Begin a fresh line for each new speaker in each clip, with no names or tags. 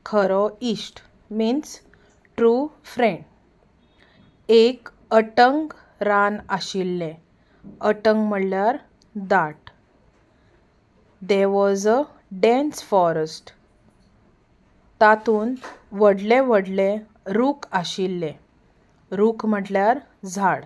खरो इश्ट means true friend. एक अटंग रान आशिल्लें. अटंग म्हणल्यार दाट. There was a dense forest. तातूंत व्हडले व्हडले रूख आशिल्ले. रूख म्हटल्यार झाड.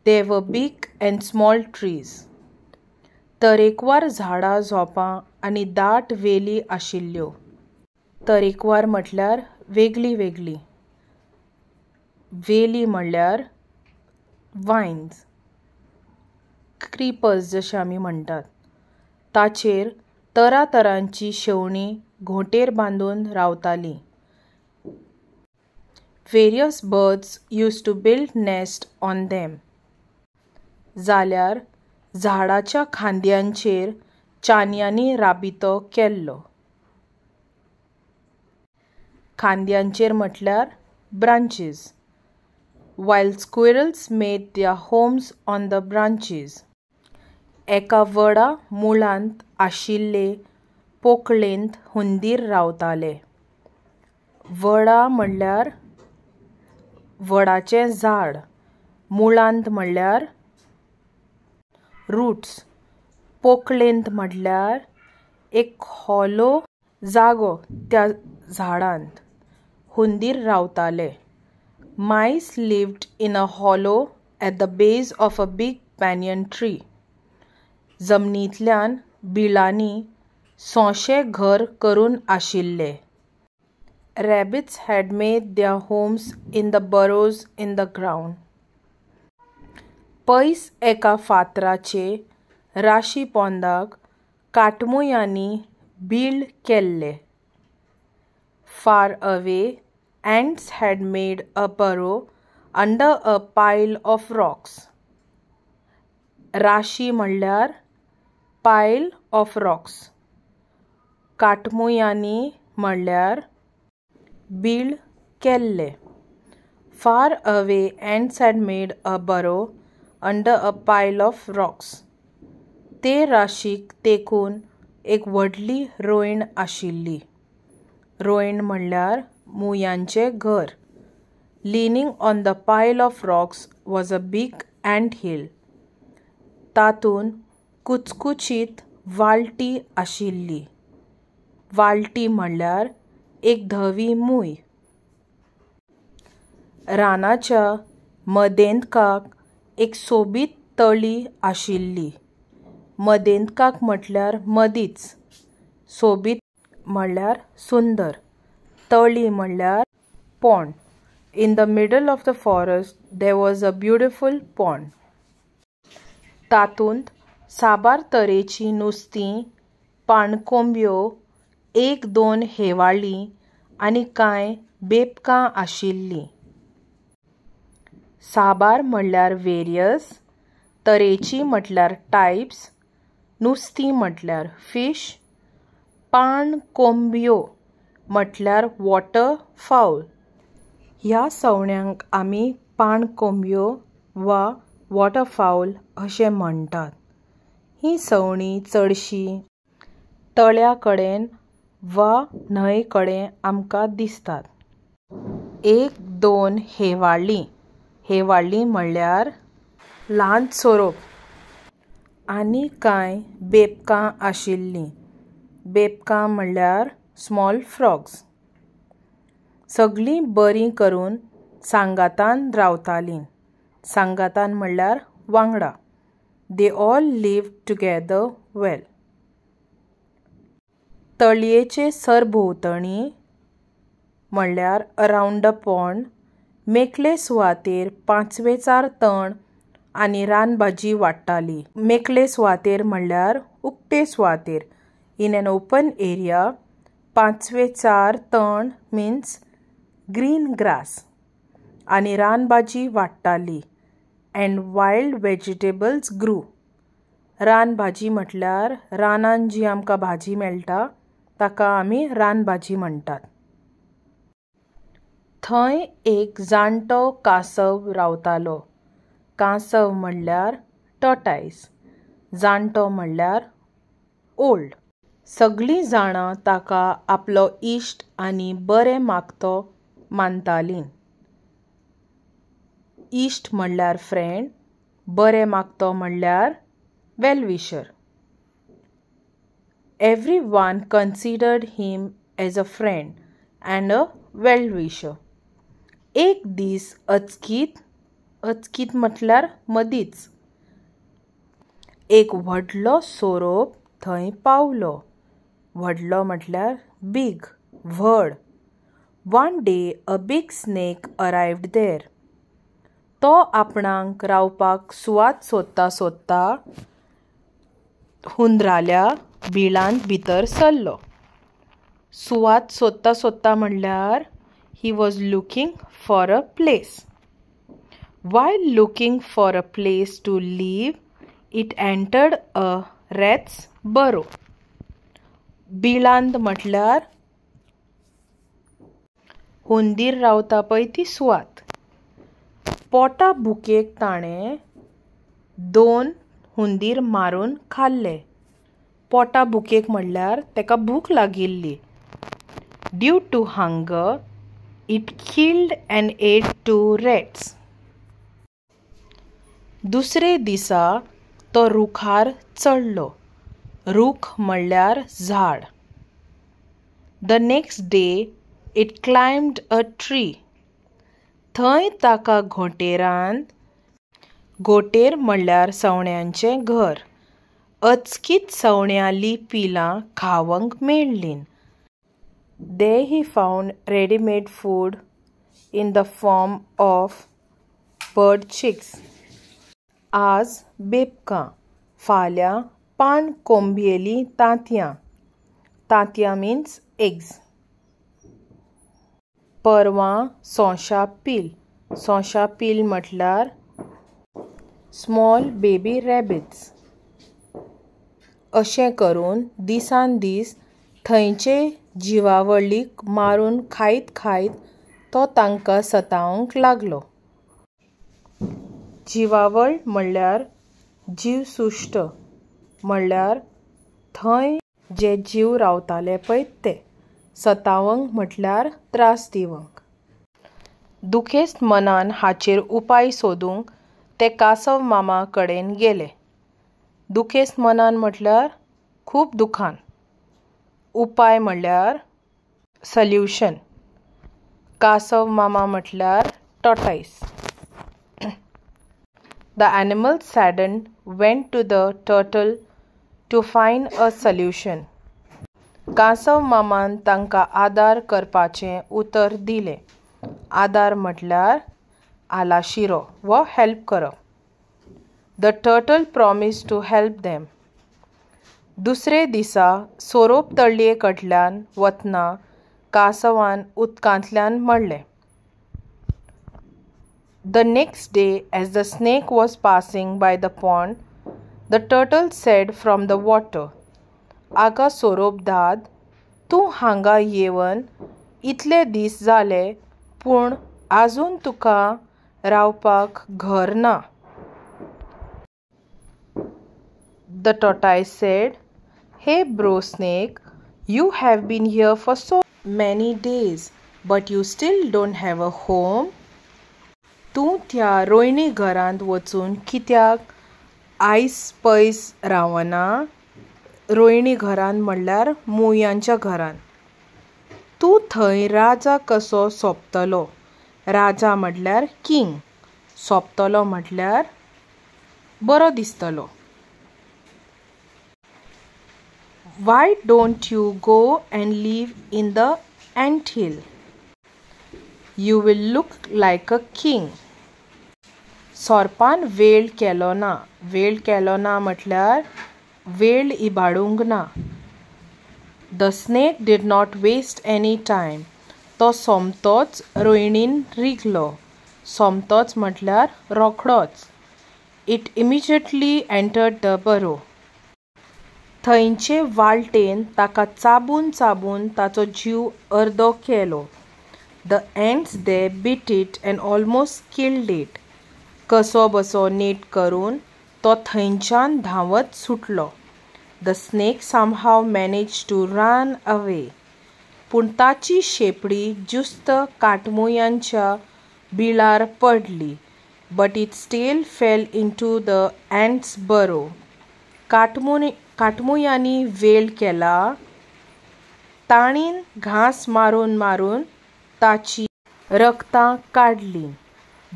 There were big and small trees. तरेकवार झाडां झोंपां आनी दाट वेली आशिल्ल्यो. तरेकवार म्हटल्यार वेगळीं वेगळीं. वेली म्हणल्यार वायन्स, क्रिपर्स जशें आमी म्हणटात. ताचेर तरातरांचीं शेवणीं घोंटेर बांदून रावतालीं. Various birds used to build nest on them. जाल्यार झाडाच्या खांद्यांचेर चानयांनी राबितो केल्लो. खांद्यांचेर म्हटल्यार branches. While squirrels made their homes on the branches. एका वडा मुळांत आशिल्ले पोकळेंत हुंदीर रावताले. वडा म्हणल्यार वडाचें झाड, मुळांत म्हणल्यार रुट्स, पोकळेंत म्हणल्यार एक हॉलो जागो त्या झाडांत हुंदीर रावताले. Mice lived in a hollow at the base of a big banyan tree. जमनींतल्यान बिळांनी सोंशे घर करून आशिल्ले. Rabbits had made their homes in the burrows in the ground. पयस एका फातराचे राशी पोंदाक काटमुयांनी बीळ केल्ले. Far away, ants had made a burrow under a pile of rocks. राशी म्हणल्यार पायल ऑफ रॉक्स. काटमुयांनी म्हणल्यार बीळ केल्ले. Far away, ants had made a burrow under a pile of rocks. ते राशीक तेंकून एक व्हडली रोयण आशिल्ली. रोयण म्हणल्यार मुयांचें घर. Leaning on the pile of rocks was a big ant hill. तातूंत कुचकुचीत वाळटी आशिल्ली. वाळटी म्हणल्यार एक धवी मूय. रानाच्या मदेंतकाक एक सोबीत तळी आशिल्ली. मदेंतकाक म्हटल्यार मदींच. सोबीत म्हणल्यार सुंदर. तळी म्हणल्यार pond. In the middle of the forest there was a beautiful pond. तातूंत साबार तरेचीं नुस्तीं, पाणकोंबयो, एक दोन हेवाळीं आनी कांय बेबकां आशिल्लीं. साबार म्हणल्यार वेरियस, तरेचीं म्हटल्यार टायप्स, नुस्तीं म्हटल्यार फीश, पाणकोंबयो म्हटल्यार वॉटर फावल. ह्या सवण्यांक आमी पाणकोंबयो वा वॉटर फावल अशें म्हणटात. हीं सवणीं चडशीं तळ्या कडेन वा न्हंय कडेन आमकां दिसतात. एक दोन हेवाळीं. हेवाळीं म्हणल्यार ल्हान सोरोप. आनी कांय बेबकां आशिल्लीं. बेबकां म्हणल्यार स्मॉल फ्रॉग्स. सगळीं बरीं करून सांगातान रावतालीं. सांगातान म्हणल्यार वांगडा. They all lived together well. तळयेचे सरभोंवतणी म्हणल्यार अरावंड the pond मेकळे सुवातेर पांचवेचार तण आनी रानभाजी वाडटाली. मेकळे सुवातेर म्हणल्यार उक्ते सुवातेर. इन एन ओपन एरिया पांचवेचार तण मिन्स ग्रीन ग्रास आनी रानभाजी वाडटाली. And wild vegetables grew. रानभाजी म्हटल्यार रानान जी आमकां भाजी मेळटा ताका आमी रानभाजी म्हणटात. थंय एक जाणटो कांसव रावतालो. कांसव म्हणल्यार टॉर्टॉयज. जाणटो म्हणल्यार ओल्ड. सगळीं जाणां ताका आपलो इश्ट आनी बरें मागतो मानतालीं. इश्ट म्हणल्यार फ्रेंड, बरें मागतो म्हणल्यार well wisher. Everyone considered him as a friend and a well wisher. एक दीस अचकीत, अचकीत म्हटल्यार मदींच, एक व्हडलो सोरोप थंय पावलो. व्हडलो म्हटल्यार बीग, व्हड. One day a big snake arrived there. तो आपणाक रावपाक सुवात सोदता सोदता हुंदराल्या बिळांत भितर सरलो. सुवात सोदता सोदता म्हणल्यार he was looking for a place. While looking for a place to live, it entered a rat's burrow. बिळांत म्हटल्यार हुंदीर रावता पळय ती सुवात. पोटा भुकेक ताणें 2 हुंदीर मारून खाल्ले. पोटा भुकेक म्हणल्यार ताका भूक लागिल्ली. Due to hunger it killed and ate 2 rats. दुसरे दिसा तो रुखार चडलो. रूख म्हणल्यार झाड. The next day it climbed a tree. थंय ताका घोंटेरांत, घोंटेर म्हणल्यार सवण्यांचें घर, अचकीत सवण्यांलीं पिलां खावंक मेळ्ळीं. There he found ready-made food in the form of bird chicks. आज बेबकां, फाल्यां पान कोंबयेलीं तांतयां. तांतयां मिन्स एग्स. परवां सोंशा पील. सोंशा पील म्हटल्यार स्मॉल बेबी रॅबिट्स. अशें करून दिसान दीस थंयचे जिवावळीक मारून खायत खायत तो तांकां सतावंक लागलो. जिवावळ म्हणल्यार जीवसृश्ट, म्हणल्यार थंय जे जीव रावताले पळय ते. सतावंक म्हटल्यार त्रास दिवंक. दुखेस्त मनान हाचेर उपाय सोदूंक ते कासव मामा कडेन गेले. दुखेस्त मनान म्हटल्यार खूब दुखान. उपाय म्हळ्यार सोल्युशन. कासव मामा म्हटल्यार tortoise. The animal saddened went to the turtle to find a solution. कांसव मामान तांकां आदार करपाचें उतर दिलें. आदार म्हटल्यार आलाशिरो वा हेल्प करप. The turtle promised to help them. दुसरे दिसा सोरोप तळये कडल्यान वतना कांसवान उदकांतल्यान म्हणलें. The next day, as the snake was passing by the pond, the turtle said from the water, आगा सोरोप दाद, तूं हांगा येवन इतले दीस जाले पूण आजून तुका रावपाक घर ना. The tortoise said, Hey bro snake, you have been here for so many days, but you still don't have a home. तूं त्या रोयणी घरांत वचून कित्याक आयस पयस रावना? रोयणी घरांत म्हणल्यार मुयांच्या घरांत. तूं थंय राजा कसो सोंपतलो? राजा म्हटल्यार किंग, सोंपतलो म्हटल्यार बरो दिसतलो. Why don't you go and live in the anthill? You will look like a king. सोरपान वेळ केलो ना. वेळ केलो ना म्हटल्यार वेळ इबाडूंक ना. The snake did not waste any time. तो सोमतोच रोयणीन रिगलो. सोमतोच म्हटल्यार रोखडोच. It immediately entered the burrow. थंयचे वाळटेन ताका चाबून चाबून ताचो जीव अर्दो केलो. The ants there bit it and almost killed it. कसो बसो नेट करून तो थंयच्यान धांवत सुटलो. The snake somehow managed to run away. पूण ताची शेंपडी ज्युस्त काटमुयांच्या बिळार पडली. But its tail fell into the ants' burrow. काटमुयांनी वेळ केला. ताणीन घांस मारून मारून ताची रक्तां काडलीं.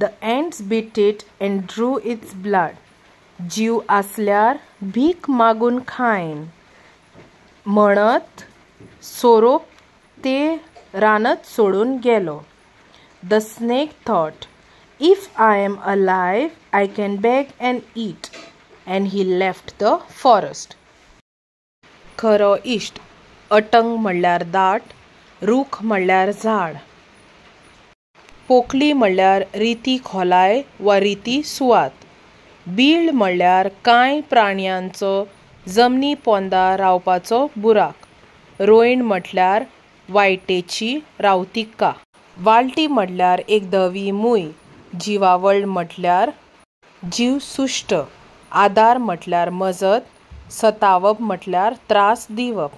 The ants bit it and drew its blood. जीव आसल्यार भीक मागून खायन म्हणत सोरोप तें रानच सोडून गेलो. The snake thought, "If I am alive I can beg and eat," and he left the forest. खरो इश्ट. अटंग म्हणल्यार दाट, रूख म्हणल्यार झाड. पोकळी म्हणल्यार रिती खोलाय वा रिती सुवात. बीळ म्हणल्यार कांय प्राण्यांचो जमनी पोंदा रावपाचो बुराक. रोयण म्हटल्यार वायटेची रावतिका. वाळटी म्हणल्यार एक धवी मूय. जिवावळ म्हटल्यार जीवसृश्ट. आदार म्हटल्यार मजत. सतावप म्हटल्यार त्रास दिवप.